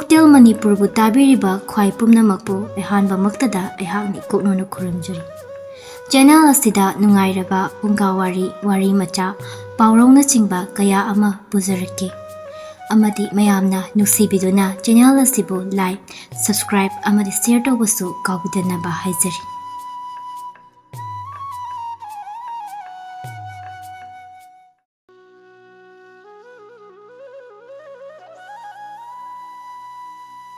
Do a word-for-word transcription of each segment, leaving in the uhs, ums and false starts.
Cocktail ꯃꯅꯤꯄꯨꯔꯕꯨ ꯇꯥꯕꯤꯔꯤꯕ ꯈ꯭ꯋꯥꯏ ꯄꯨꯝꯅꯃꯛꯄꯨ ꯑꯍꯥꯟꯕꯃꯛꯇꯗ ꯑꯩꯍꯥꯛꯅ ꯏꯀꯣꯛꯅꯧꯅ ꯈꯨꯔꯨꯝꯖꯔꯤ꯫ ꯆꯦꯅꯦꯜ ꯑꯁꯤꯗ ꯅꯨꯡꯉꯥꯏꯔꯕ ꯐꯨꯡꯒꯥ ꯋꯥꯔꯤ, ꯋꯥꯔꯤ ꯃꯆꯥ, ꯄꯥꯎꯔꯧꯅꯆꯤꯡꯕ ꯀꯌꯥ ꯑꯃ ꯄꯨꯖꯔꯛꯀꯦ꯫ ꯑꯃꯗꯤ ꯃꯌꯥꯝꯅ ꯅꯨꯡꯁꯤꯕꯤꯗꯨꯅ ꯆꯦꯅꯦꯜ ꯑꯁꯤꯕꯨ like, subscribe ꯑꯃꯗꯤ share ꯇꯧꯕꯁꯨ ꯀꯥꯎꯕꯤꯗꯅꯕ ꯍꯥꯏꯖꯔꯤ꯫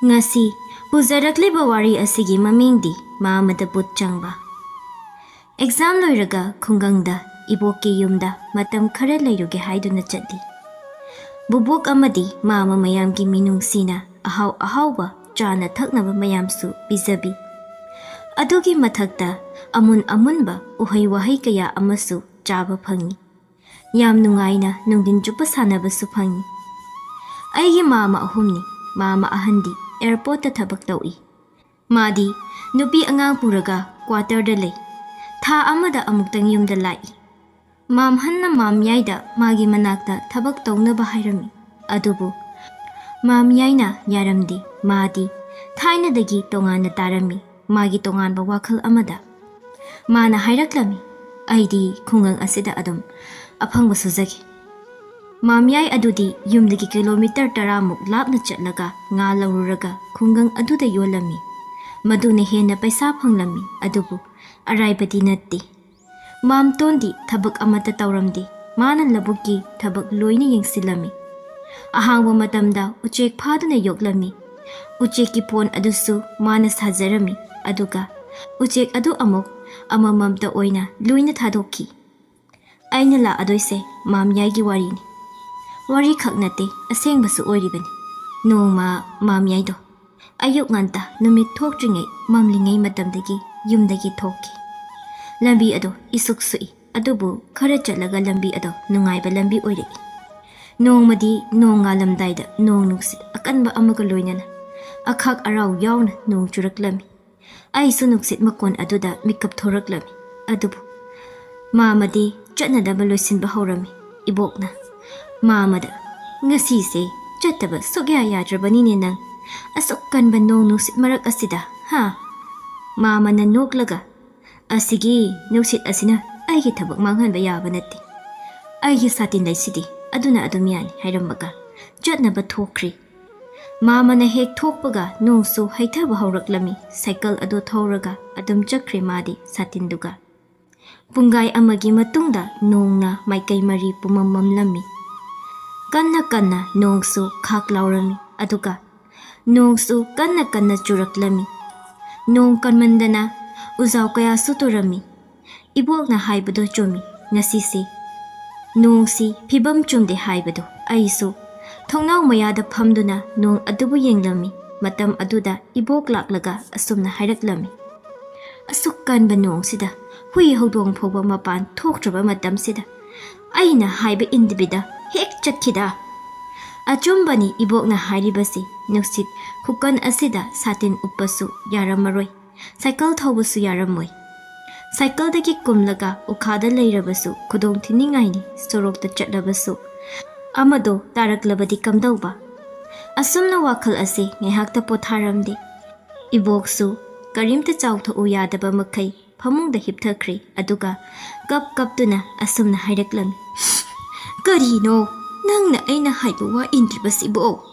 ꯉꯁꯤ ꯄꯨꯖꯔꯛꯂꯤꯕ ꯋꯥꯔꯤ ꯑꯁꯤꯒꯤ ꯃꯃꯤꯡꯗꯤ ꯃꯥꯃꯗ ꯕꯨꯠ ꯆꯪꯕ꯫ Exam ꯂꯣꯏꯔꯒ ꯈꯨꯡꯒꯪꯗ ꯏꯕꯣꯛꯀꯤ ꯌꯨꯝꯗ ꯃꯇꯝ ꯈꯔ ꯂꯩꯔꯨꯒꯦ ꯍꯥꯏꯗꯨꯅ ꯆꯠꯂꯤ꯫ ꯕꯨꯕꯣꯛ ꯑꯃꯗꯤ ꯃꯥꯃ ꯃꯌꯥꯝꯒꯤ ꯃꯤꯅꯨꯡꯁꯤꯅ ꯑꯍꯥꯎ ꯑꯍꯥꯎꯕ ꯆꯥꯅ ꯊꯛꯅꯕ ꯃꯌꯥꯝꯁꯨ ꯄꯤꯖꯕꯤ꯫ ꯑꯗꯨꯒꯤ ꯃꯊꯛꯇ ꯑꯃꯨꯟ ꯑꯃꯨꯟꯕ ꯎꯍꯩ ꯋꯥꯍꯩ ꯀꯌꯥ ꯑꯃꯁꯨ ꯆꯥꯕ ꯐꯪꯉꯤ꯫ ꯌꯥꯝ ꯅꯨꯡꯉꯥꯏꯅ ꯅꯨꯡꯊꯤꯟ ꯆꯨꯞꯄ ꯁꯥꯟꯅꯕꯁꯨ ꯐꯪꯉꯤ꯫ ꯑꯩꯒꯤ ꯃꯥꯃ ꯑꯍꯨꯝꯅꯤ꯫ ꯃꯥꯃ ꯑꯍꯟꯗꯤ airport ꯇ ꯊꯕꯛ ꯇꯧꯏ꯫ ꯃꯥꯗꯤ ꯅꯨꯄꯤ ꯑꯉꯥꯡ ꯄꯨꯔꯒ quarter ꯗ ꯂꯩ꯫ ꯊꯥ ꯑꯃꯗ ꯑꯃꯨꯛꯇꯪ ꯌꯨꯝꯗ ꯂꯥꯛꯏ꯫ ꯃꯥꯝꯍꯟꯅ ꯃꯥꯝꯌꯥꯏꯗ ꯃꯥꯒꯤ ꯃꯅꯥꯛꯇ ꯊꯕꯛ ꯇꯧꯅꯕ ꯍꯥꯏꯔꯝꯃꯤ꯫ ꯑꯗꯨꯕꯨ ꯃꯥꯝꯌꯥꯏꯅ ꯌꯥꯔꯝꯗꯦ꯫ ꯃꯥꯗꯤ ꯊꯥꯏꯅꯗꯒꯤ ꯇꯣꯉꯥꯟꯅ ꯇꯥꯔꯝꯃꯤ, ꯃꯥꯒꯤ ꯇꯣꯉꯥꯟꯕ ꯋꯥꯈꯜ ꯑꯃꯗ꯫ ꯃꯥꯅ ꯍꯥꯏꯔꯛꯂꯝꯃꯤ, "ꯑꯩꯗꯤ ꯈꯨꯡꯒꯪ ꯑꯁꯤꯗ ꯑꯗꯨꯝ ꯑꯐꯪꯕ ꯁꯨꯖꯒꯦ꯫" ꯃꯥꯝꯌꯥꯏ ꯑꯗꯨꯗꯤ ꯌꯨꯝꯗꯒꯤ kilometre ꯇꯔꯥꯃꯨꯛ ꯂꯥꯞꯅ ꯆꯠꯂꯒ ꯉꯥ ꯂꯧꯔꯨꯔꯒ ꯈꯨꯡꯒꯪ ꯑꯗꯨꯗ ꯌꯣꯜꯂꯝꯃꯤ꯫ ꯃꯗꯨꯅ ꯍꯦꯟꯅ ꯄꯩꯁꯥ ꯐꯪꯂꯝꯃꯤ, ꯑꯗꯨꯕꯨ ꯑꯔꯥꯏꯕꯗꯤ ꯅꯠꯇꯦ꯫ ꯃꯥꯝꯇꯣꯟꯗꯤ ꯊꯕꯛ ꯑꯃꯠꯇ ꯇꯧꯔꯝꯗꯦ꯫ ꯃꯥꯅ ꯂꯧꯕꯨꯛꯀꯤ ꯊꯕꯛ ꯂꯣꯏꯅ ꯌꯦꯡꯁꯤꯜꯂꯝꯃꯤ꯫ ꯑꯍꯥꯡꯕ ꯃꯇꯝꯗ ꯎꯆꯦꯛ ꯐꯥꯗꯨꯅ ꯌꯣꯛꯂꯝꯃꯤ꯫ ꯎꯆꯦꯛꯀꯤ ꯐꯣꯟ ꯑꯗꯨꯁꯨ ꯃꯥꯅ ꯁꯥꯖꯔꯝꯃꯤ, ꯑꯗꯨꯒ ꯎꯆꯦꯛ ꯑꯗꯨ ꯑꯃꯨꯛ ꯑꯃꯃꯝꯇ ꯑꯣꯏꯅ ꯂꯣꯏꯅ ꯊꯥꯗꯣꯛꯈꯤ꯫ ꯑꯩꯅ ꯂꯥꯛꯑꯗꯣꯏꯁꯦ ꯃꯥꯝꯌꯥꯏꯒꯤ ꯋꯥꯔꯤꯅꯤ꯫ ꯋꯥꯔꯤꯈꯛ ꯅꯠꯇꯦ, ꯑꯁꯦꯡꯕꯁꯨ ꯑꯣꯏꯔꯤꯕꯅꯤ꯫ ꯅꯣꯡꯃ ꯃꯥꯝꯌꯥꯏꯗꯣ ꯑꯌꯨꯛ ꯉꯟꯇꯥ, ꯅꯨꯃꯤꯠ ꯊꯣꯛꯇ꯭ꯔꯤꯉꯩ ꯃꯝꯂꯤꯉꯩ ꯃꯇꯝꯗꯒꯤ ꯌꯨꯝꯗꯒꯤ ꯊꯣꯛꯈꯤ꯫ ꯂꯝꯕꯤ ꯑꯗꯣ ꯏꯁꯨꯛ ꯁꯨꯛꯏ, ꯑꯗꯨꯕꯨ ꯈꯔ ꯆꯠꯂꯒ ꯂꯝꯕꯤ ꯑꯗꯣ ꯅꯨꯡꯉꯥꯏꯕ ꯂꯝꯕꯤ ꯑꯣꯏꯔꯛꯏ꯫ ꯅꯣꯡꯃꯗꯤ ꯅꯣꯡ ꯉꯥꯜꯂꯝꯗꯥꯏꯗ ꯅꯣꯡ ꯅꯨꯡꯁꯤꯠ ꯑꯀꯟꯕ ꯑꯃꯒ ꯂꯣꯏꯅꯅ ꯑꯈꯥꯛ ꯑꯔꯥꯎ ꯌꯥꯎꯅ ꯅꯣꯡ ꯆꯨꯔꯛꯂꯝꯃꯤ꯫ ꯑꯩꯁꯨ ꯅꯨꯡꯁꯤꯠ ꯃꯀꯣꯟ ꯑꯗꯨꯗ ꯃꯤꯀꯞ ꯊꯣꯔꯛꯂꯝꯃꯤ꯫ ꯑꯗꯨꯕꯨ ꯃꯥꯃꯗꯤ ꯆꯠꯅꯗꯕ ꯂꯣꯏꯁꯤꯟꯕ ꯍꯧꯔꯝꯃꯤ꯫ ꯏꯕꯣꯛꯅ ꯃꯥꯃꯗ, "ꯉꯁꯤꯁꯦ ꯆꯠꯇꯕ ꯁꯨꯛꯌꯥ ꯌꯥꯗ꯭ꯔꯕꯅꯤꯅꯦ ꯅꯪ꯫ "ꯑꯁꯨꯛ ꯀꯟꯕ ꯅꯣꯡ ꯅꯨꯡꯁꯤꯠ ꯃꯔꯛ ꯑꯁꯤꯗ, ꯍꯥ?" ꯃꯥꯃꯅ ꯅꯣꯛꯂꯒ, "ꯑꯁꯤꯒꯤ ꯅꯨꯡꯁꯤꯠ ꯑꯁꯤꯅ ꯑꯩꯒꯤ ꯊꯕꯛ ꯃꯥꯡꯍꯟꯕ ꯌꯥꯕ ꯅꯠꯇꯦ꯫ ꯑꯩꯒꯤ ꯁꯥꯇꯤꯟ ꯂꯩꯁꯤꯗꯤ, ꯑꯗꯨꯅ ꯑꯗꯨꯝ ꯌꯥꯅꯤ" ꯍꯥꯏꯔꯝꯃꯒ ꯆꯠꯅꯕ ꯊꯣꯛꯈ꯭ꯔꯤ꯫ ꯃꯥꯃꯅ ꯍꯦꯛ ꯊꯣꯛꯄꯒ ꯅꯣꯡꯁꯨ ꯍꯩꯊꯕ ꯍꯧꯔꯛꯂꯝꯃꯤ꯫ ꯁꯥꯏꯀꯜ ꯑꯗꯨ ꯊꯧꯔꯒ ꯑꯗꯨꯝ ꯆꯠꯈ꯭ꯔꯦ ꯃꯥꯗꯤ ꯁꯥꯇꯤꯟꯗꯨꯒ꯫ ꯄꯨꯡꯒꯥꯏ ꯑꯃꯒꯤ ꯃꯇꯨꯡꯗ ꯅꯣꯡꯅ ꯃꯥꯏꯀꯩ ꯃꯔꯤ ꯄꯨꯃꯝ ꯃꯝꯂꯝꯃꯤ꯫ ꯀꯟꯅ ꯀꯟꯅ ꯅꯣꯡꯁꯨ ꯈꯥꯛ ꯂꯥꯎꯔꯝꯃꯤ, ꯑꯗꯨꯒ ꯅꯣꯡꯁꯨ ꯀꯟꯅ ꯀꯟꯅ ꯆꯨꯔꯛꯂꯝꯃꯤ꯫ ꯅꯣꯡ ꯀꯟꯃꯟꯗꯅ ꯎꯖꯥꯎ ꯀꯌꯥꯁꯨ ꯇꯨꯔꯝꯃꯤ꯫ ꯏꯕꯣꯛꯅ ꯍꯥꯏꯕꯗꯣ ꯆꯨꯝꯃꯤ꯫ ꯉꯁꯤꯁꯤ ꯅꯣꯡꯁꯤ ꯐꯤꯕꯝ ꯆꯨꯝꯗꯦ ꯍꯥꯏꯕꯗꯣ ꯑꯩꯁꯨ ꯊꯣꯡꯅꯥꯎ ꯃꯌꯥꯗ ꯐꯝꯗꯨꯅ ꯅꯣꯡ ꯑꯗꯨꯕꯨ ꯌꯦꯡꯂꯝꯃꯤ꯫ ꯃꯇꯝ ꯑꯗꯨꯗ ꯏꯕꯣꯛ ꯂꯥꯛꯂꯒ ꯑꯁꯨꯝꯅ ꯍꯥꯏꯔꯛꯂꯝꯃꯤ, "ꯑꯁꯨꯛ ꯀꯟꯕ ꯅꯣꯡꯁꯤꯗ, ꯍꯨꯏ ꯍꯧꯗꯣꯡ ꯐꯥꯎꯕ ꯃꯄꯥꯟ ꯊꯣꯛꯇ꯭ꯔꯕ ꯃꯇꯝꯁꯤꯗ ꯑꯩꯅ ꯍꯥꯏꯕ ꯏꯟꯗꯕꯤꯗ ꯍꯦꯛ ꯆꯠꯈꯤꯗ?" ꯑꯆꯨꯝꯕꯅꯤ ꯏꯕꯣꯛꯅ ꯍꯥꯏꯔꯤꯕꯁꯤ꯫ ꯅꯨꯡꯁꯤꯠ ꯈꯨꯀꯟ ꯑꯁꯤꯗ ꯁꯥꯇꯤꯟ ꯎꯞꯄꯁꯨ ꯌꯥꯔꯝꯃꯔꯣꯏ, ꯁꯥꯏꯀꯜ ꯊꯧꯕꯁꯨ ꯌꯥꯔꯝꯃꯣꯏ꯫ ꯁꯥꯏꯀꯜꯗꯒꯤ ꯀꯨꯝꯂꯒ ꯎꯈꯥꯗ ꯂꯩꯔꯕꯁꯨ ꯈꯨꯗꯣꯡ ꯊꯤꯅꯤꯡꯉꯥꯏꯅꯤ, ꯁꯣꯔꯣꯛꯇ ꯆꯠꯂꯕꯁꯨ꯫ ꯑꯃꯗꯣ ꯇꯥꯔꯛꯂꯕꯗꯤ ꯀꯝꯗꯧꯕ? ꯑꯁꯨꯝꯅ ꯋꯥꯈꯜ ꯑꯁꯤ ꯉꯥꯏꯍꯥꯛꯇ ꯄꯣꯊꯥꯔꯝꯗꯦ꯫ ꯏꯕꯣꯛꯁꯨ ꯀꯔꯤꯝꯇ ꯆꯥꯎꯊꯣꯛꯎ ꯌꯥꯗꯕ ꯃꯈꯩ ꯐꯃꯨꯡꯗ ꯍꯤꯞꯊꯈ꯭ꯔꯦ, ꯑꯗꯨꯒ ꯀꯞ ꯀꯞꯇꯨꯅ ꯑꯁꯨꯝꯅ ꯍꯥꯏꯔꯛꯂꯝꯃꯤ, "ꯀꯔꯤꯅꯣ ꯅꯪꯅ ꯑꯩꯅ ꯍꯥꯏꯕ ꯋꯥ ꯏꯟꯗ꯭ꯔꯤꯕꯁꯤꯕꯣ?"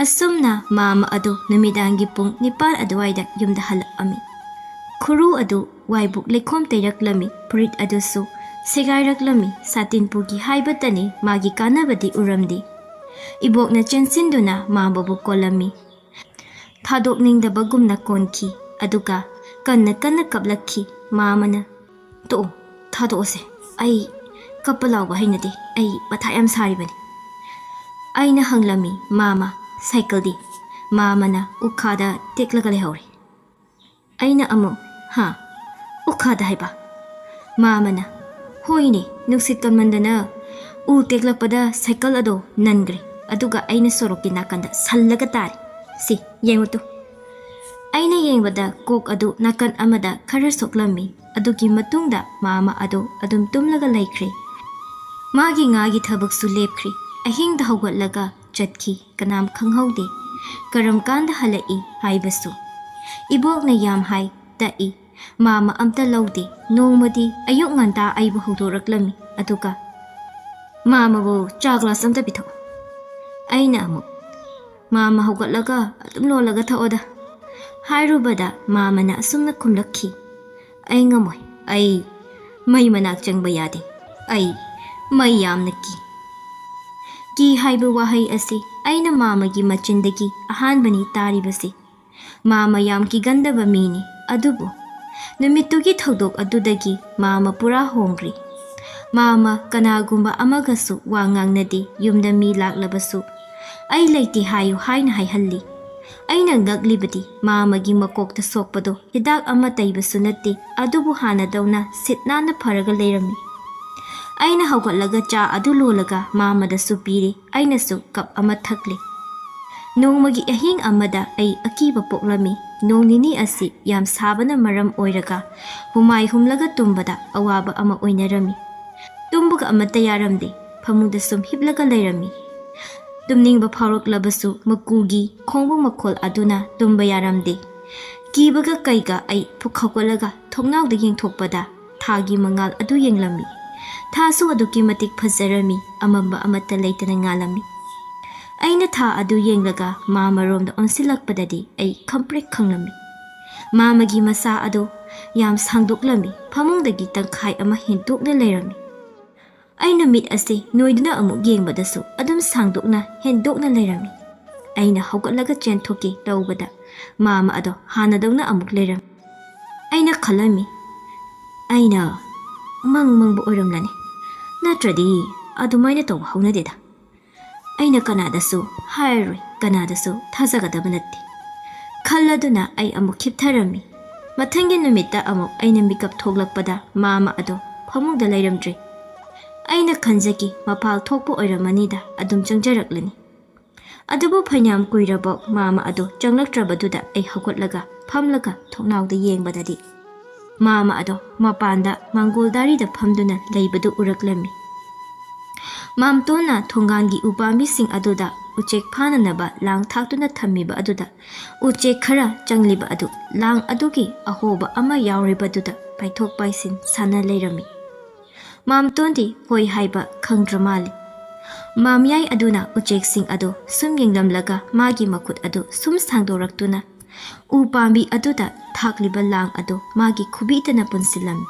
ꯑꯁꯨꯝꯅ ꯃꯥꯃ ꯑꯗꯨ ꯅꯨꯃꯤꯗꯥꯡꯒꯤ ꯄꯨꯡ ꯅꯤꯄꯥꯟ ꯑꯗꯨꯋꯥꯏꯗ ꯌꯨꯝꯗ ꯍꯜꯂꯛꯑꯝꯃꯤ꯫ ꯈꯨꯔꯨ ꯑꯗꯨ ꯋꯥꯏꯕꯨꯛ ꯂꯩꯈꯣꯝ ꯇꯩꯔꯛꯂꯝꯃꯤ, ꯐꯨꯔꯤꯠ ꯑꯗꯨꯁꯨ ꯁꯦꯒꯥꯏꯔꯛꯂꯝꯃꯤ꯫ ꯁꯥꯇꯤꯟ ꯄꯨꯒꯤ ꯍꯥꯏꯕꯇꯅꯤ, ꯃꯥꯒꯤ ꯀꯥꯟꯅꯕꯗꯤ ꯎꯔꯝꯗꯦ꯫ ꯏꯕꯣꯛꯅ ꯆꯦꯟꯁꯤꯟꯗꯨꯅ ꯃꯥꯃꯕꯨ ꯀꯣꯜꯂꯝꯃꯤ꯫ ꯊꯥꯗꯣꯛꯅꯤꯡꯗꯕꯒꯨꯝꯅ ꯀꯣꯟꯈꯤ, ꯑꯗꯨꯒ ꯀꯟꯅ ꯀꯟꯅ ꯀꯞꯂꯛꯈꯤ꯫ ꯃꯥꯃꯅ, "ꯇꯣꯛꯑꯣ, ꯊꯥꯗꯣꯛꯑꯁꯦ꯫ ꯑꯩ ꯀꯞꯄ ꯂꯥꯎꯕ ꯍꯩꯅꯗꯦ꯫ ꯑꯩ ꯃꯊꯥ ꯌꯥꯝ ꯁꯥꯔꯤꯕꯅꯤ"꯫ ꯑꯩꯅ ꯍꯪꯂꯝꯃꯤ, "ꯃꯥꯃ, ꯁꯥꯏꯀꯜꯗꯤ?" ꯃꯥꯃꯅ, "ꯎꯈꯥꯗ ꯇꯦꯛꯂꯒ ꯂꯩꯍꯧꯔꯦ"꯫ ꯑꯩꯅ ꯑꯃꯨꯛ, "ꯍꯥ? ꯎꯈꯥꯗ ꯍꯥꯏꯕ?" ꯃꯥꯃꯅ, "ꯍꯣꯏꯅꯦ, ꯅꯨꯡꯁꯤꯠ ꯀꯟꯃꯟꯗꯅ ꯎ ꯇꯦꯛꯂꯛꯄꯗ ꯁꯥꯏꯀꯜ ꯑꯗꯣ ꯅꯟꯈ꯭ꯔꯦ, ꯑꯗꯨꯒ ꯑꯩꯅ ꯁꯣꯔꯣꯛꯀꯤ ꯅꯥꯀꯟꯗ ꯁꯜꯂꯒ ꯇꯥꯔꯦ꯫ ꯁꯤ, ꯌꯦꯡꯉꯨ ꯇꯨ"꯫ ꯑꯩꯅ ꯌꯦꯡꯕꯗ ꯀꯣꯛ ꯑꯗꯨ ꯅꯥꯀꯟ ꯑꯃꯗ ꯈꯔ ꯁꯣꯛꯂꯝꯃꯤ꯫ ꯑꯗꯨꯒꯤ ꯃꯇꯨꯡꯗ ꯃꯥꯃ ꯑꯗꯨ ꯑꯗꯨꯝ ꯇꯨꯝꯂꯒ ꯂꯩꯈ꯭ꯔꯦ꯫ ꯃꯥꯒꯤ ꯉꯥꯒꯤ ꯊꯕꯛꯁꯨ ꯂꯦꯞꯈ꯭ꯔꯦ꯫ ꯑꯍꯤꯡꯗ ꯍꯧꯒꯠꯂꯒ ꯆꯠꯈꯤ, ꯀꯅꯥꯝ ꯈꯪꯍꯧꯗꯦ꯫ ꯀꯔꯝ ꯀꯥꯟꯗ ꯍꯜꯂꯛꯏ ꯍꯥꯏꯕꯁꯨ꯫ ꯏꯕꯣꯛꯅ ꯌꯥꯝ ꯍꯥꯏ, ꯇꯛꯏ꯫ ꯃꯥꯃ ꯑꯝꯇ ꯂꯧꯗꯦ꯫ ꯅꯣꯡꯃꯗꯤ ꯑꯌꯨꯛ ꯉꯟꯇꯥ ꯑꯩꯕꯨ ꯍꯧꯗꯣꯔꯛꯂꯝꯃꯤ꯫ ꯑꯗꯨꯒ, "ꯃꯥꯃꯕꯨ ꯆꯥ ꯒ꯭ꯂꯥꯁ ꯑꯝꯇ ꯄꯤꯊꯛꯎ"꯫ ꯑꯩꯅ ꯑꯃꯨꯛ, "ꯃꯥꯃ ꯍꯧꯒꯠꯂꯒ ꯑꯗꯨꯝ ꯂꯣꯜꯂꯒ ꯊꯛꯑꯣꯗ" ꯍꯥꯏꯔꯨꯕꯗ, ꯃꯥꯃꯅ ꯑꯁꯨꯝꯅ ꯈꯨꯝꯂꯛꯈꯤ, "ꯑꯩ ꯉꯝꯃꯣꯏ꯫ ꯑꯩ ꯃꯩ ꯃꯅꯥꯛ ꯆꯪꯕ ꯌꯥꯗꯦ꯫ ꯑꯩ ꯃꯩ ꯌꯥꯝꯅ ꯀꯤ"꯫ ꯀꯤ ꯍꯥꯏꯕ ꯋꯥꯍꯩ ꯑꯁꯤ ꯑꯩꯅ ꯃꯥꯃꯒꯤ ꯃꯆꯤꯟꯗꯒꯤ ꯑꯍꯥꯟꯕꯅꯤ ꯇꯥꯔꯤꯕꯁꯤ꯫ ꯃꯥꯃ ꯌꯥꯝ ꯀꯤꯒꯟꯗꯕ ꯃꯤꯅꯤ, ꯑꯗꯨꯕꯨ ꯅꯨꯃꯤꯠꯇꯨꯒꯤ ꯊꯧꯗꯣꯛ ꯑꯗꯨꯗꯒꯤ ꯃꯥꯃ ꯄꯨꯔꯥ ꯍꯣꯡꯈ꯭ꯔꯦ꯫ ꯃꯥꯃ ꯀꯅꯥꯒꯨꯝꯕ ꯑꯃꯒꯁꯨ ꯋꯥ ꯉꯥꯡꯅꯗꯦ, ꯌꯨꯝꯗ ꯃꯤ ꯂꯥꯛꯂꯕꯁꯨ "ꯑꯩ ꯂꯩꯇꯦ ꯍꯥꯏꯌꯨ" ꯍꯥꯏꯅ ꯍꯥꯏꯍꯜꯂꯤ꯫ ꯑꯩꯅ ꯉꯛꯂꯤꯕꯗꯤ ꯃꯥꯃꯒꯤ ꯃꯀꯣꯛꯇ ꯁꯣꯛꯄꯗꯣ ꯍꯤꯗꯥꯛ ꯑꯃ ꯇꯩꯕꯁꯨ ꯅꯠꯇꯦ, ꯑꯗꯨꯕꯨ ꯍꯥꯟꯅꯗꯧꯅ ꯁꯤꯠ ꯅꯥꯟꯅ ꯐꯔꯒ ꯂꯩꯔꯝꯃꯤ꯫ ꯑꯩꯅ ꯍꯧꯒꯠꯂꯒ ꯆꯥ ꯑꯗꯨ ꯂꯣꯜꯂꯒ ꯃꯥꯃꯗꯁꯨ ꯄꯤꯔꯦ꯫ ꯑꯩꯅꯁꯨ ꯀꯞ ꯑꯃ ꯊꯛꯂꯦ꯫ ꯅꯣꯡꯃꯒꯤ ꯑꯍꯤꯡ ꯑꯃꯗ ꯑꯩ ꯑꯀꯤꯕ ꯄꯣꯛꯂꯝꯃꯤ꯫ ꯅꯣꯡ ꯅꯤꯅꯤ ꯑꯁꯤ ꯌꯥꯝ ꯁꯥꯕꯅ ꯃꯔꯝ ꯑꯣꯏꯔꯒ ꯍꯨꯃꯥꯏ ꯍꯨꯝꯂꯒ ꯇꯨꯝꯕꯗ ꯑꯋꯥꯕ ꯑꯃ ꯑꯣꯏꯅꯔꯝꯃꯤ꯫ ꯇꯨꯝꯕꯒ ꯑꯃꯠꯇ ꯌꯥꯔꯝꯗꯦ꯫ ꯐꯃꯨꯡꯗ ꯁꯨꯝ ꯍꯤꯞꯂꯒ ꯂꯩꯔꯝꯃꯤ꯫ ꯇꯨꯝꯅꯤꯡꯕ ꯐꯥꯎꯔꯛꯂꯕꯁꯨ ꯃꯀꯨꯒꯤ ꯈꯣꯡꯕ ꯃꯈꯣꯜ ꯑꯗꯨꯅ ꯇꯨꯝꯕ ꯌꯥꯔꯝꯗꯦ꯫ ꯀꯤꯕꯒ ꯀꯩꯒ ꯑꯩ ꯐꯨꯛ ꯍꯧꯒꯠꯂꯒ ꯊꯣꯡꯅꯥꯎꯗ ꯌꯦꯡꯊꯣꯛꯄꯗ ꯊꯥꯒꯤ ꯃꯉꯥꯜ ꯑꯗꯨ ꯌꯦꯡꯂꯝꯃꯤ꯫ ꯊꯥꯁꯨ ꯑꯗꯨꯛꯀꯤ ꯃꯇꯤꯛ ꯐꯖꯔꯝꯃꯤ, ꯑꯃꯝꯕ ꯑꯃꯠꯇ ꯂꯩꯇꯅ ꯉꯥꯜꯂꯝꯃꯤ꯫ ꯑꯩꯅ ꯊꯥ ꯑꯗꯨ ꯌꯦꯡꯂꯒ ꯃꯥꯃꯔꯣꯝꯗ ꯑꯣꯟꯁꯤꯜꯂꯛꯄꯗꯗꯤ ꯑꯩ ꯈꯪꯄ꯭ꯔꯦꯛ ꯈꯪꯂꯝꯃꯤ꯫ ꯃꯥꯃꯒꯤ ꯃꯁꯥ ꯑꯗꯨ ꯌꯥꯝ ꯁꯥꯡꯗꯣꯛꯂꯝꯃꯤ, ꯐꯃꯨꯡꯗꯒꯤ ꯇꯪꯈꯥꯏ ꯑꯃ ꯍꯦꯟꯗꯣꯛꯅ ꯂꯩꯔꯝꯃꯤ꯫ ꯑꯩꯅ ꯃꯤꯠ ꯑꯁꯤ ꯅꯣꯏꯗꯨꯅ ꯑꯃꯨꯛ ꯌꯦꯡꯕꯗꯁꯨ ꯑꯗꯨꯝ ꯁꯥꯡꯗꯣꯛꯅ ꯍꯦꯟꯗꯣꯛꯅ ꯂꯩꯔꯝꯃꯤ꯫ ꯑꯩꯅ ꯍꯧꯒꯠꯂꯒ ꯆꯦꯟꯊꯣꯛꯀꯦ ꯇꯧꯕꯗ ꯃꯥꯃ ꯑꯗꯣ ꯍꯥꯟꯅꯗꯧꯅ ꯑꯃꯨꯛ ꯂꯩꯔꯝꯃꯤ꯫ ꯑꯩꯅ ꯈꯜꯂꯝꯃꯤ, "ꯑꯩꯅ ꯃꯪ ꯃꯪꯕ ꯑꯣꯏꯔꯝꯂꯅꯤ, ꯅꯠꯇ꯭ꯔꯗꯤ ꯑꯗꯨꯃꯥꯏꯅ ꯇꯧꯕ ꯍꯧꯅꯗꯦꯗ"꯫ ꯑꯩꯅ ꯀꯅꯥꯗꯁꯨ ꯍꯥꯏꯔꯔꯣꯏ, ꯀꯅꯥꯗꯁꯨ ꯊꯥꯖꯒꯗꯕ ꯅꯠꯇꯦ ꯈꯜꯂꯗꯨꯅ ꯑꯩ ꯑꯃꯨꯛ ꯈꯤꯞꯊꯔꯝꯃꯤ꯫ ꯃꯊꯪꯒꯤ ꯅꯨꯃꯤꯠꯇ ꯑꯃꯨꯛ ꯑꯩꯅ ꯃꯤꯀꯞ ꯊꯣꯛꯂꯛꯄꯗ ꯃꯥꯃ ꯑꯗꯣ ꯐꯃꯨꯡꯗ ꯂꯩꯔꯝꯗ꯭ꯔꯦ꯫ ꯑꯩꯅ ꯈꯟꯖꯈꯤ, ꯃꯄꯥꯜ ꯊꯣꯛꯄ ꯑꯣꯏꯔꯝꯃꯅꯤꯗ, ꯑꯗꯨꯝ ꯆꯪꯖꯔꯛꯂꯅꯤ꯫ ꯑꯗꯨꯕꯨ ꯐꯅꯌꯥꯝ ꯀꯨꯏꯔꯕ ꯃꯥꯃ ꯑꯗꯣ ꯆꯪꯂꯛꯇ꯭ꯔꯕꯗꯨꯗ ꯑꯩ ꯍꯧꯒꯠꯂꯒ ꯐꯝꯂꯒ ꯊꯣꯡꯅꯥꯎꯗ ꯌꯦꯡꯕꯗꯗꯤ ꯃꯥꯃ ꯑꯗꯣ ꯃꯄꯥꯟꯗ ꯃꯥꯡꯒꯣꯜ ꯗꯥꯔꯤꯗ ꯐꯝꯗꯨꯅ ꯂꯩꯕꯗꯨ ꯎꯔꯛꯂꯝꯃꯤ꯫ ꯃꯥꯝꯇꯣꯟꯅ ꯊꯣꯡꯒꯥꯟꯒꯤ ꯎꯄꯥꯝꯕꯤꯁꯤꯡ ꯑꯗꯨꯗ ꯎꯆꯦꯛ ꯐꯥꯅꯅꯕ ꯂꯥꯡ ꯊꯥꯛꯇꯨꯅ ꯊꯝꯃꯤꯕ ꯑꯗꯨꯗ ꯎꯆꯦꯛ ꯈꯔ ꯆꯪꯂꯤꯕ ꯑꯗꯨ ꯂꯥꯡ ꯑꯗꯨꯒꯤ ꯑꯍꯣꯕ ꯑꯃ ꯌꯥꯎꯔꯤꯕꯗꯨꯗ ꯄꯥꯏꯊꯣꯛ ꯄꯥꯏꯁꯤꯟ ꯁꯥꯟꯅ ꯂꯩꯔꯝꯃꯤ꯫ ꯃꯥꯝꯇꯣꯟꯗꯤ ꯍꯣꯏ ꯍꯥꯏꯕ ꯈꯪꯗ꯭ꯔ ꯃꯥꯜꯂꯤ꯫ ꯃꯥꯝꯌꯥꯏ ꯑꯗꯨꯅ ꯎꯆꯦꯛꯁꯤꯡ ꯑꯗꯨ ꯁꯨꯝ ꯌꯦꯡꯂꯝꯂꯒ ꯃꯥꯒꯤ ꯃꯈꯨꯠ ꯑꯗꯨ ꯁꯨꯝ ꯁꯥꯡꯗꯣꯔꯛꯇꯨꯅ ꯎ ꯄꯥꯝꯕꯤ ꯑꯗꯨꯗ ꯊꯥꯛꯂꯤꯕ ꯂꯥꯡ ꯑꯗꯨ ꯃꯥꯒꯤ ꯈꯨꯕꯤꯗꯅ ꯄꯨꯟꯁꯤꯜꯂꯝꯃꯤ꯫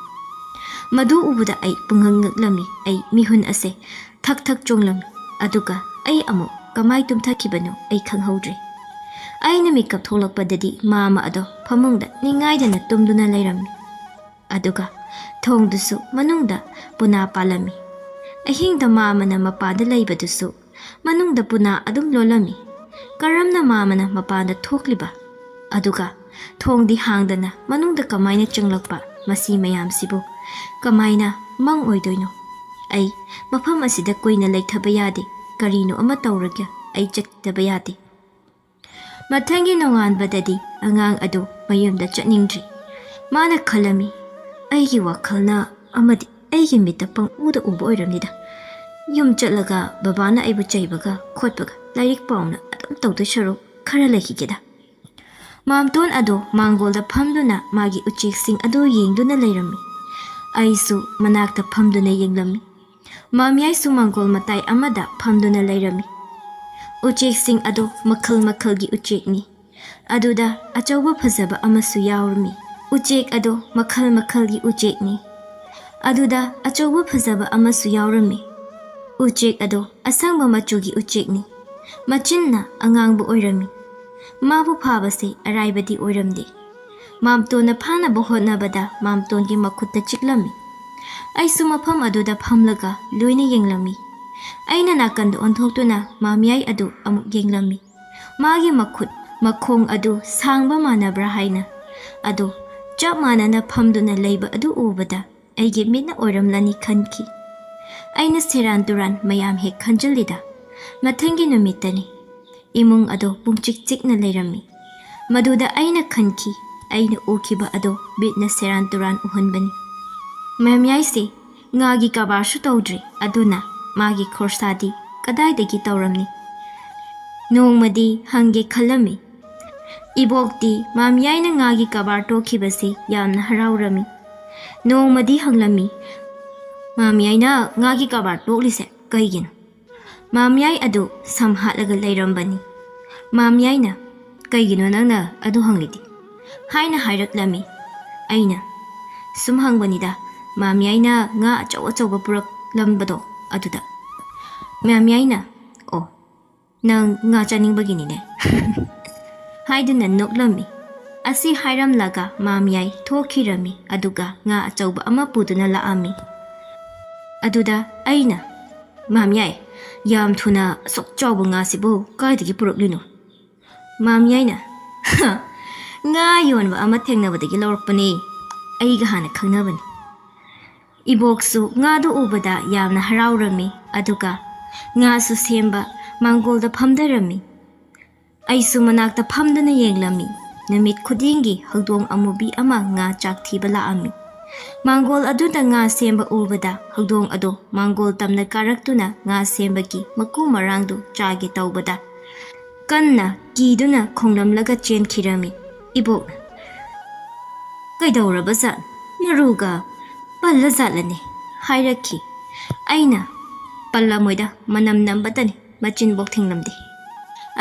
ꯃꯗꯨ ꯎꯕꯗ ꯑꯩ ꯄꯨꯡꯉꯛ ꯉꯛꯂꯝꯃꯤ꯫ ꯑꯩ ꯃꯤꯍꯨꯟ ꯑꯁꯦ ꯊꯛ ꯊꯛ ꯆꯣꯡꯂꯝꯃꯤ꯫ ꯑꯗꯨꯒ ꯑꯩ ꯑꯃꯨꯛ ꯀꯃꯥꯏ ꯇꯨꯝꯊꯈꯤꯕꯅꯣ ꯑꯩ ꯈꯪꯍꯧꯗ꯭ꯔꯦ꯫ ꯑꯩꯅ ꯃꯤꯀꯞ ꯊꯣꯛꯂꯛꯄꯗꯗꯤ ꯃꯥꯃ ꯑꯗꯣ ꯐꯃꯨꯡꯗ ꯅꯤꯡꯉꯥꯏꯗꯅ ꯇꯨꯝꯗꯨꯅ ꯂꯩꯔꯝꯃꯤ꯫ ꯑꯗꯨꯒ ꯊꯣꯡꯗꯨꯁꯨ ꯃꯅꯨꯡꯗ ꯄꯨꯅꯥ ꯄꯥꯜꯂꯝꯃꯤ꯫ ꯑꯍꯤꯡꯗ ꯃꯥꯃꯅ ꯃꯄꯥꯟꯗ ꯂꯩꯕꯗꯨꯁꯨ ꯃꯅꯨꯡꯗ ꯄꯨꯅꯥ ꯑꯗꯨꯝ ꯂꯣꯜꯂꯝꯃꯤ꯫ ꯀꯔꯝꯅ ꯃꯥꯃꯅ ꯃꯄꯥꯟꯗ ꯊꯣꯛꯂꯤꯕ? ꯑꯗꯨꯒ ꯊꯣꯡꯗꯤ ꯍꯥꯡꯗꯅ ꯃꯅꯨꯡꯗ ꯀꯃꯥꯏꯅ ꯆꯪꯂꯛꯄ? ꯃꯁꯤ ꯃꯌꯥꯝꯁꯤꯕꯨ ꯀꯃꯥꯏꯅ ꯃꯪ ꯑꯣꯏꯗꯣꯏꯅꯣ? ꯑꯩ ꯃꯐꯝ ꯑꯁꯤꯗ ꯀꯨꯏꯅ ꯂꯩꯊꯕ ꯌꯥꯗꯦ꯫ ꯀꯔꯤꯅꯣ ꯑꯃ ꯇꯧꯔꯒ ꯑꯩ ꯆꯠꯇꯕ ꯌꯥꯗꯦ꯫ ꯃꯊꯪꯒꯤ ꯅꯣꯡꯉꯥꯟꯕꯗꯗꯤ ꯑꯉꯥꯡ ꯑꯗꯨ ꯃꯌꯨꯝꯗ ꯆꯠꯅꯤꯡꯗ꯭ꯔꯤ꯫ ꯃꯥꯅ ꯈꯜꯂꯝꯃꯤ, "ꯑꯩꯒꯤ ꯋꯥꯈꯜꯅ ꯑꯃꯗꯤ ꯑꯩꯒꯤ ꯃꯤꯠꯇ ꯄꯪꯎꯗ ꯎꯕ ꯑꯣꯏꯔꯝꯅꯤꯗ꯫ ꯌꯨꯝ ꯆꯠꯂꯒ ꯕꯕꯥꯅ ꯑꯩꯕꯨ ꯆꯩꯕꯒ ꯈꯣꯠꯄꯒ ꯂꯥꯏꯔꯤꯛ ꯄꯥꯎꯅ ꯑꯗꯨꯝ ꯇꯧꯗꯣꯏ ꯁꯔꯨꯛ ꯈꯔ ꯂꯩꯈꯤꯒꯦꯗ꯫" ꯃꯥꯝꯇꯣꯟ ꯑꯗꯣ ꯃꯥꯡꯒꯣꯜꯗ ꯐꯝꯗꯨꯅ ꯃꯥꯒꯤ ꯎꯆꯦꯛꯁꯤꯡ ꯑꯗꯨ ꯌꯦꯡꯗꯨꯅ ꯂꯩꯔꯝꯃꯤ꯫ ꯑꯩꯁꯨ ꯃꯅꯥꯛꯇ ꯐꯝꯗꯨꯅ ꯌꯦꯡꯂꯝꯃꯤ꯫ ꯃꯥꯝꯌꯥꯏꯁꯨ ꯃꯥꯡꯒꯣꯜ ꯃꯇꯥꯏ ꯑꯃꯗ ꯐꯝꯗꯨꯅ ꯂꯩꯔꯝꯃꯤ꯫ ꯎꯆꯦꯛꯁꯤꯡ ꯑꯗꯣ ꯃꯈꯜ ꯃꯈꯜꯒꯤ ꯎꯆꯦꯛꯅꯤ꯫ ꯑꯗꯨꯗ ꯑꯆꯧꯕ ꯐꯖꯕ ꯑꯃꯁꯨ ꯌꯥꯎꯔꯝꯃꯤ꯫ ꯎꯆꯦꯛ ꯑꯗꯣ ꯃꯈꯜ ꯃꯈꯜꯒꯤ ꯎꯆꯦꯛꯅꯤ꯫ ꯑꯗꯨꯗ ꯑꯆꯧꯕ ꯐꯖꯕ ꯑꯃꯁꯨ ꯌꯥꯎꯔꯝꯃꯤ꯫ ꯎꯆꯦꯛ ꯑꯗꯣ ꯑꯁꯪꯕ ꯃꯆꯨꯒꯤ ꯎꯆꯦꯛꯅꯤ꯫ ꯃꯆꯤꯟꯅ ꯑꯉꯥꯡꯕ ꯑꯣꯏꯔꯝꯃꯤ꯫ ꯃꯥꯕꯨ ꯐꯥꯕꯁꯦ ꯑꯔꯥꯏꯕꯗꯤ ꯑꯣꯏꯔꯝꯗꯦ꯫ ꯃꯥꯝꯇꯣꯟꯅ ꯐꯥꯅꯕ ꯍꯣꯠꯅꯕꯗ ꯃꯥꯝꯇꯣꯟꯒꯤ ꯃꯈꯨꯠꯇ ꯆꯤꯛꯂꯝꯃꯤ꯫ ꯑꯩꯁꯨ ꯃꯐꯝ ꯑꯗꯨꯗ ꯐꯝꯂꯒ ꯂꯣꯏꯅ ꯌꯦꯡꯂꯝꯃꯤ꯫ ꯑꯩꯅ ꯅꯥꯀꯟꯗ ꯑꯣꯟꯊꯣꯛꯇꯨꯅ ꯃꯥꯝꯌꯥꯏ ꯑꯗꯨ ꯑꯃꯨꯛ ꯌꯦꯡꯂꯝꯃꯤ꯫ ꯃꯥꯒꯤ ꯃꯈꯨꯠ ꯃꯈꯣꯡ ꯑꯗꯨ ꯁꯥꯡꯕ ꯃꯥꯟꯅꯕ꯭ꯔꯥ ꯍꯥꯏꯅ꯫ ꯑꯗꯣ ꯆꯞ ꯃꯥꯟꯅꯅ ꯐꯝꯗꯨꯅ ꯂꯩꯕ ꯑꯗꯨ ꯎꯕꯗ ꯑꯩꯒꯤ ꯃꯤꯠꯅ ꯑꯣꯏꯔꯝꯂꯅꯤ ꯈꯟꯈꯤ꯫ ꯑꯩꯅ ꯁꯦꯔꯥꯟ ꯇꯨꯔꯥꯟ ꯃꯌꯥꯝ ꯍꯦꯛ ꯈꯟꯖꯤꯜꯂꯤꯗ꯫ ꯃꯊꯪꯒꯤ ꯅꯨꯃꯤꯠꯇꯅꯤ꯫ ꯏꯃꯨꯡ ꯑꯗꯣ ꯄꯨꯡꯆꯤꯛ ꯆꯤꯛꯅ ꯂꯩꯔꯝꯃꯤ꯫ ꯃꯗꯨꯗ ꯑꯩꯅ ꯈꯟꯈꯤ, ꯑꯩꯅ ꯎꯈꯤꯕ ꯑꯗꯣ ꯃꯤꯠꯅ ꯁꯦꯔꯥꯟ ꯇꯨꯔꯥꯟ ꯎꯍꯟꯕꯅꯤ꯫ ꯃꯥꯝꯌꯥꯏꯁꯦ ꯉꯥꯒꯤ ꯀꯔꯕꯥꯔꯁꯨ ꯇꯧꯗ꯭ꯔꯤ, ꯑꯗꯨꯅ ꯃꯥꯒꯤ ꯈꯣꯔꯁꯥꯗꯤ ꯀꯗꯥꯏꯗꯒꯤ ꯇꯧꯔꯝꯅꯤ? ꯅꯣꯡꯃꯗꯤ ꯍꯪꯒꯦ ꯈꯜꯂꯝꯃꯤ꯫ ꯏꯕꯣꯛꯇꯤ ꯃꯥꯝꯌꯥꯏꯅ ꯉꯥꯒꯤ ꯀꯕꯥꯔ ꯇꯣꯛꯈꯤꯕꯁꯤ ꯌꯥꯝꯅ ꯍꯔꯥꯎꯔꯝꯃꯤ꯫ ꯅꯣꯡꯃꯗꯤ ꯍꯪꯂꯝꯃꯤ, "ꯃꯥꯝꯌꯥꯏꯅ ꯉꯥꯒꯤ ꯀꯕꯥꯔ ꯇꯣꯛꯂꯤꯁꯦ ꯀꯩꯒꯤꯅꯣ?" ꯃꯥꯝꯌꯥꯏ ꯑꯗꯨ ꯁꯝ ꯍꯥꯠꯂꯒ ꯂꯩꯔꯝꯕꯅꯤ꯫ ꯃꯥꯝꯌꯥꯏꯅ, "ꯀꯩꯒꯤꯅꯣ ꯅꯪꯅ ꯑꯗꯨ ꯍꯪꯂꯤꯗꯤ?" ꯍꯥꯏꯅ ꯍꯥꯏꯔꯛꯂꯝꯃꯤ꯫ ꯑꯩꯅ, "ꯁꯨꯝ ꯍꯪꯕꯅꯤꯗ, ꯃꯥꯝꯌꯥꯏꯅ ꯉꯥ ꯑꯆꯧ ꯑꯆꯧꯕ ꯄꯨꯔꯛꯂꯝꯕꯗꯣ ꯑꯗꯨꯗ?" ꯃꯥꯝꯌꯥꯏꯅ, "ꯑꯣ, ꯅꯪ ꯉꯥ ꯆꯥꯅꯤꯡꯕꯒꯤꯅꯤꯅꯦ" ꯍꯥꯏꯗꯨꯅ ꯅꯣꯛꯂꯝꯃꯤ꯫ ꯑꯁꯤ ꯍꯥꯏꯔꯝꯂꯒ ꯃꯥꯝꯌꯥꯏ ꯊꯣꯛꯈꯤꯔꯝꯃꯤ, ꯑꯗꯨꯒ ꯉꯥ ꯑꯆꯧꯕ ꯑꯃ ꯄꯨꯗꯨꯅ ꯂꯥꯛꯑꯝꯃꯤ꯫ ꯑꯗꯨꯗ ꯑꯩꯅ, "ꯃꯥꯝꯌꯥꯏ, ꯌꯥꯝ ꯊꯨꯅ ꯑꯁꯨꯛ ꯆꯥꯎꯕ ꯉꯥꯁꯤꯕꯨ ꯀꯥꯏꯗꯒꯤ ꯄꯨꯔꯛꯂꯤꯅꯣ?" ꯃꯥꯝꯌꯥꯏꯅ, "ꯉꯥ ꯌꯣꯟꯕ ꯑꯃ ꯊꯦꯡꯅꯕꯗꯒꯤ ꯂꯧꯔꯛꯄꯅꯦ꯫ ꯑꯩꯒ ꯍꯥꯟꯅ ꯈꯪꯅꯕꯅꯤ꯫" ꯏꯕꯣꯛꯁꯨ ꯉꯥꯗꯨ ꯎꯕꯗ ꯌꯥꯝꯅ ꯍꯔꯥꯎꯔꯝꯃꯤ, ꯑꯗꯨꯒ ꯉꯥꯁꯨ ꯁꯦꯝꯕ ꯃꯥꯡꯒꯣꯜꯗ ꯐꯝꯊꯔꯝꯃꯤ꯫ ꯑꯩꯁꯨ ꯃꯅꯥꯛꯇ ꯐꯝꯗꯨꯅ ꯌꯦꯡꯂꯝꯃꯤ꯫ ꯅꯨꯃꯤꯠ ꯈꯨꯗꯤꯡꯒꯤ ꯍꯧꯗꯣꯡ ꯑꯃꯨꯕꯤ ꯑꯃ ꯉꯥ ꯆꯥꯛ ꯊꯤꯕ ꯂꯥꯛꯑꯝꯃꯤ꯫ ꯃꯥꯡꯒꯣꯜ ꯑꯗꯨꯗ ꯉꯥ ꯁꯦꯝꯕ ꯎꯕꯗ ꯍꯧꯗꯣꯡ ꯑꯗꯣ ꯃꯥꯡꯒꯣꯜ ꯇꯝꯅ ꯀꯥꯔꯛꯇꯨꯅ ꯉꯥ ꯁꯦꯝꯕꯒꯤ ꯃꯀꯨ ꯃꯔꯥꯡꯗꯨ ꯆꯥꯒꯦ ꯇꯧꯕꯗ ꯀꯟꯅ ꯀꯤꯗꯨꯅ ꯈꯣꯡꯂꯝꯂꯒ ꯆꯦꯟꯈꯤꯔꯝꯃꯤ꯫ ꯏꯕꯣꯛꯅ, "ꯀꯩꯗꯧꯔꯕ ꯖꯥꯠ? ꯃꯔꯨꯒ ꯄꯜꯂ ꯖꯥꯠꯂꯅꯦ?" ꯍꯥꯏꯔꯛꯈꯤ꯫ ꯑꯩꯅ, "ꯄꯜꯂꯝꯃꯣꯏꯗ, ꯃꯅꯝ ꯅꯝꯕꯇꯅꯤ, ꯃꯆꯤꯟꯕꯣꯛ ꯊꯤꯡꯂꯝꯗꯦ꯫"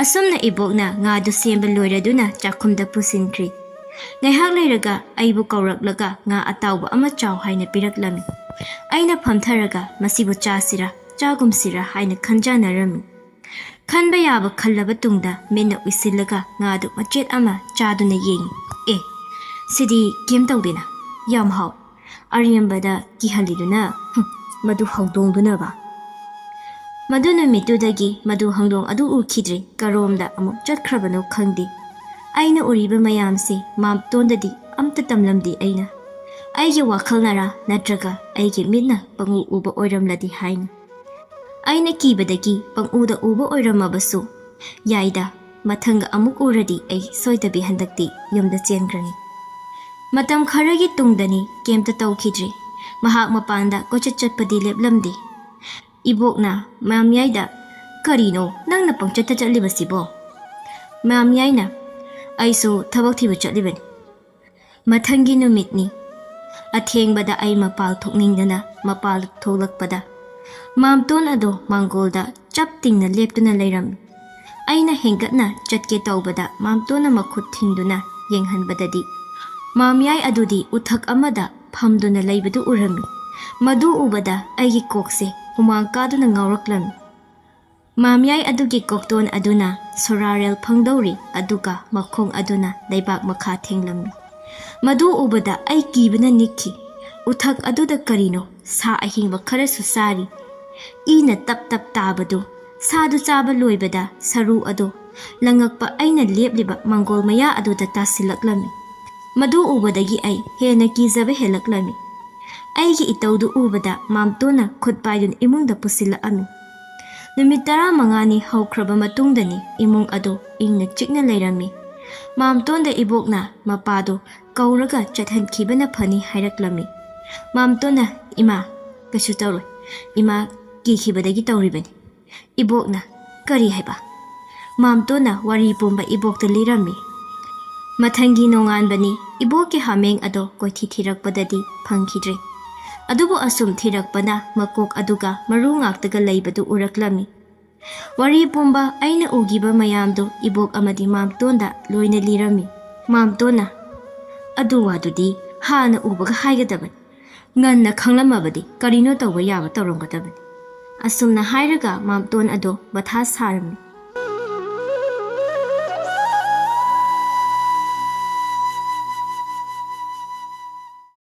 ꯑꯁꯨꯝꯅ ꯏꯕꯣꯛꯅ ꯉꯥꯗꯨ ꯁꯦꯝꯕ ꯂꯣꯏꯔꯗꯨꯅ ꯆꯥꯛꯈꯨꯝꯗ ꯄꯨꯁꯤꯟꯈ꯭ꯔꯤ꯫ ꯉꯥꯏꯍꯥꯛ ꯂꯩꯔꯒ ꯑꯩꯕꯨ ꯀꯧꯔꯛꯂꯒ ꯉꯥ ꯑꯇꯥꯎꯕ ꯑꯃ ꯆꯥꯎ ꯍꯥꯏꯅ ꯄꯤꯔꯛꯂꯝꯃꯤ꯫ ꯑꯩꯅ ꯐꯝꯊꯔꯒ ꯃꯁꯤꯕꯨ ꯆꯥꯁꯤꯔꯥ ꯆꯥꯒꯨꯝꯁꯤꯔꯥ ꯍꯥꯏꯅ ꯈꯟꯖꯥꯟꯅꯔꯝꯃꯤ꯫ ꯈꯟꯕ ꯌꯥꯕ ꯈꯜꯂꯕ ꯇꯨꯡꯗ ꯃꯤꯠꯅ ꯎꯏꯁꯤꯜꯂꯒ ꯉꯥꯗꯨ ꯃꯆꯦꯠ ꯑꯃ ꯆꯥꯗꯨꯅ ꯌꯦꯡꯉꯤ꯫ "ꯑꯦ, ꯁꯤꯗꯤ ꯀꯩꯝ ꯇꯧꯗꯦꯅ, ꯌꯥꯝ ꯍꯥꯎ꯫ ꯑꯔꯦꯝꯕꯗ ꯀꯤꯍꯜꯂꯤꯗꯨꯅ, ꯍꯨꯝ, ꯃꯗꯨ ꯍꯧꯗꯣꯡꯗꯨꯅꯕ꯫" ꯃꯗꯨ ꯅꯨꯃꯤꯠꯇꯨꯗꯒꯤ ꯃꯗꯨ ꯍꯧꯗꯣꯡ ꯑꯗꯨ ꯎꯈꯤꯗ꯭ꯔꯦ, ꯀꯔꯣꯝꯗ ꯑꯃꯨꯛ ꯆꯠꯈ꯭ꯔꯕꯅꯣ ꯈꯪꯗꯦ꯫ ꯑꯩꯅ ꯎꯔꯤꯕ ꯃꯌꯥꯝꯁꯤ ꯃꯥꯝꯇꯣꯟꯗꯗꯤ ꯑꯝꯇ ꯇꯝꯂꯝꯗꯦ ꯑꯩꯅ꯫ ꯑꯩꯒꯤ ꯋꯥꯈꯜꯅꯔꯥ ꯅꯠꯇ꯭ꯔꯒ ꯑꯩꯒꯤ ꯃꯤꯠꯅ ꯄꯪꯎ ꯎꯕ ꯑꯣꯏꯔꯝꯂꯗꯤ ꯍꯥꯏꯅ꯫ ꯑꯩꯅ ꯀꯤꯕꯗꯒꯤ ꯄꯪꯎꯗ ꯎꯕ ꯑꯣꯏꯔꯝꯃꯕꯁꯨ ꯌꯥꯏꯗ, ꯃꯊꯪꯒ ꯑꯃꯨꯛ ꯎꯔꯗꯤ ꯑꯩ ꯁꯣꯏꯗꯕꯤ ꯍꯟꯗꯛꯇꯤ ꯌꯨꯝꯗ ꯆꯦꯟꯈ꯭ꯔꯅꯤ꯫ ꯃꯇꯝ ꯈꯔꯒꯤ ꯇꯨꯡꯗꯅꯤ, ꯀꯩꯝꯇ ꯇꯧꯈꯤꯗ꯭ꯔꯤ꯫ ꯃꯍꯥꯛ ꯃꯄꯥꯟꯗ ꯀꯣꯏꯆꯠ ꯆꯠꯄꯗꯤ ꯂꯦꯞꯂꯝꯗꯦ꯫ ꯏꯕꯣꯛꯅ ꯃꯥꯝꯌꯥꯏꯗ "ꯀꯔꯤꯅꯣ ꯅꯪꯅ ꯄꯪꯆꯠꯇ ꯆꯠꯂꯤꯕꯁꯤꯕꯣ?" ꯃꯥꯝꯌꯥꯏꯅ, "ꯑꯩꯁꯨ ꯊꯕꯛ ꯊꯤꯕ ꯆꯠꯂꯤꯕꯅꯤ꯫" ꯃꯊꯪꯒꯤ ꯅꯨꯃꯤꯠꯅꯤ꯫ ꯑꯊꯦꯡꯕꯗ ꯑꯩ ꯃꯄꯥꯜ ꯊꯣꯛꯅꯤꯡꯗꯅ ꯃꯄꯥꯜ ꯊꯣꯛꯂꯛꯄꯗ, ꯃꯥꯝꯇꯣꯟ ꯑꯗꯣ ꯃꯥꯡꯒꯣꯜꯗ ꯆꯞ ꯇꯤꯡꯅ ꯂꯦꯞꯇꯨꯅ ꯂꯩꯔꯝꯃꯤ꯫ ꯑꯩꯅ ꯍꯦꯟꯒꯠꯅ ꯆꯠꯀꯦ ꯇꯧꯕꯗ ꯃꯥꯝꯇꯣꯟꯅ ꯃꯈꯨꯠ ꯊꯤꯡꯗꯨꯅ ꯌꯦꯡꯍꯟꯕꯗꯗꯤ, ꯃꯥꯝꯌꯥꯏ ꯑꯗꯨꯗꯤ ꯎꯊꯛ ꯑꯃꯗ ꯐꯝꯗꯨꯅ ꯂꯩꯕꯗꯨ ꯎꯔꯝꯃꯤ꯫ ꯃꯗꯨ ꯎꯕꯗ ꯑꯩꯒꯤ ꯀꯣꯛꯁꯦ ꯍꯨꯃꯥꯡ ꯀꯥꯗꯨꯅ ꯉꯥꯎꯔꯛꯂꯝꯃꯤ꯫ ꯃꯥꯝꯌꯥꯏ ꯑꯗꯨꯒꯤ ꯀꯣꯛꯇꯣꯟ ꯑꯗꯨꯅ ꯁꯣꯔꯥꯔꯦꯜ ꯐꯪꯗꯧꯔꯤ, ꯑꯗꯨꯒ ꯃꯈꯣꯡ ꯑꯗꯨꯅ ꯂꯩꯕꯥꯛ ꯃꯈꯥ ꯊꯦꯡꯂꯝꯃꯤ꯫ ꯃꯗꯨ ꯎꯕꯗ ꯑꯩ ꯀꯤꯕꯅ ꯅꯤꯛꯈꯤ꯫ ꯎꯊꯛ ꯑꯗꯨꯗ ꯀꯔꯤꯅꯣ ꯁꯥ ꯑꯍꯤꯡꯕ ꯈꯔꯁꯨ ꯆꯥꯔꯤ꯫ ꯏꯅ ꯇꯞ ꯇꯞ ꯇꯥꯕꯗꯨ, ꯁꯥꯗꯨ ꯆꯥꯕ ꯂꯣꯏꯕꯗ ꯁꯔꯨ ꯑꯗꯨ ꯂꯪꯉꯛꯄ ꯑꯩꯅ ꯂꯦꯞꯂꯤꯕ ꯃꯥꯡꯒꯣꯜ ꯃꯌꯥ ꯑꯗꯨꯗ ꯇꯥꯁꯤꯜꯂꯛꯂꯝꯃꯤ꯫ ꯃꯗꯨ ꯎꯕꯗꯒꯤ ꯑꯩ ꯍꯦꯟꯅ ꯀꯤꯖꯕ ꯍꯦꯜꯂꯛꯂꯝꯃꯤ꯫ ꯑꯩꯒꯤ ꯏꯇꯧꯗꯨ ꯎꯕꯗ ꯃꯥꯝꯇꯣꯟꯅ ꯈꯨꯠ ꯄꯥꯏꯗꯨꯅ ꯏꯃꯨꯡꯗ ꯄꯨꯁꯤꯜꯂꯛꯑꯝꯃꯤ꯫ ꯅꯨꯃꯤꯠ ꯇꯔꯥꯃꯉꯥꯅꯤ ꯍꯧꯈ꯭ꯔꯕ ꯃꯇꯨꯡꯗꯅꯤ ꯏꯃꯨꯡ ꯑꯗꯨ ꯏꯪꯅ ꯆꯤꯛꯅ ꯂꯩꯔꯝꯃꯤ꯫ ꯃꯥꯝꯇꯣꯟꯗ ꯏꯕꯣꯛꯅ ꯃꯄꯥꯗꯨ ꯀꯧꯔꯒ ꯆꯠꯍꯟꯈꯤꯕꯅ ꯐꯅꯤ ꯍꯥꯏꯔꯛꯂꯝꯃꯤ꯫ ꯃꯥꯝꯇꯣꯟꯅ, "ꯏꯃꯥ, ꯀꯩꯁꯨ ꯇꯧꯔꯣꯏ꯫ ꯏꯃꯥ ꯀꯤꯈꯤꯕꯗꯒꯤ ꯇꯧꯔꯤꯕꯅꯤ꯫" ꯏꯕꯣꯛꯅ, "ꯀꯔꯤ ꯍꯥꯏꯕ?" ꯃꯥꯝꯇꯣꯟꯅ ꯋꯥꯔꯤ ꯄꯨꯝꯕ ꯏꯕꯣꯛꯇ ꯂꯤꯔꯝꯃꯤ꯫ ꯃꯊꯪꯒꯤ ꯅꯣꯡꯉꯥꯟꯕꯅꯤ꯫ ꯏꯕꯣꯛꯀꯤ ꯍꯥꯃꯦꯡ ꯑꯗꯣ ꯀꯣꯏꯊꯤ ꯊꯤꯔꯛꯄꯗꯗꯤ ꯐꯪꯈꯤꯗ꯭ꯔꯦ꯫ ꯑꯗꯨꯕꯨ ꯑꯁꯨꯝ ꯊꯤꯔꯛꯄꯅ ꯃꯀꯣꯛ ꯑꯗꯨꯒ ꯃꯔꯨ ꯉꯥꯛꯇꯒ ꯂꯩꯕꯗꯨ ꯎꯔꯛꯂꯝꯃꯤ꯫ ꯋꯥꯔꯤ ꯄꯨꯝꯕ ꯑꯩꯅ ꯎꯈꯤꯕ ꯃꯌꯥꯝꯗꯨ ꯏꯕꯣꯛ ꯑꯃꯗꯤ ꯃꯥꯝꯇꯣꯟꯗ ꯂꯣꯏꯅ ꯂꯤꯔꯝꯃꯤ꯫ ꯃꯥꯝꯇꯣꯟꯅ, "ꯑꯗꯨ ꯋꯥꯗꯨꯗꯤ ꯍꯥꯟꯅ ꯎꯕꯒ ꯍꯥꯏꯒꯗꯕꯅꯤ꯫ ꯉꯟꯅ ꯈꯪꯂꯝꯃꯕꯗꯤ ꯀꯔꯤꯅꯣ ꯇꯧꯕ ꯌꯥꯕ ꯇꯧꯔꯝꯒꯗꯕꯅꯤ꯫" ꯑꯁꯨꯝꯅ ꯍꯥꯏꯔꯒ ꯃꯥꯝꯇꯣꯟ ꯑꯗꯣ ꯃꯊꯥ ꯁꯥꯔꯝꯃꯤ꯫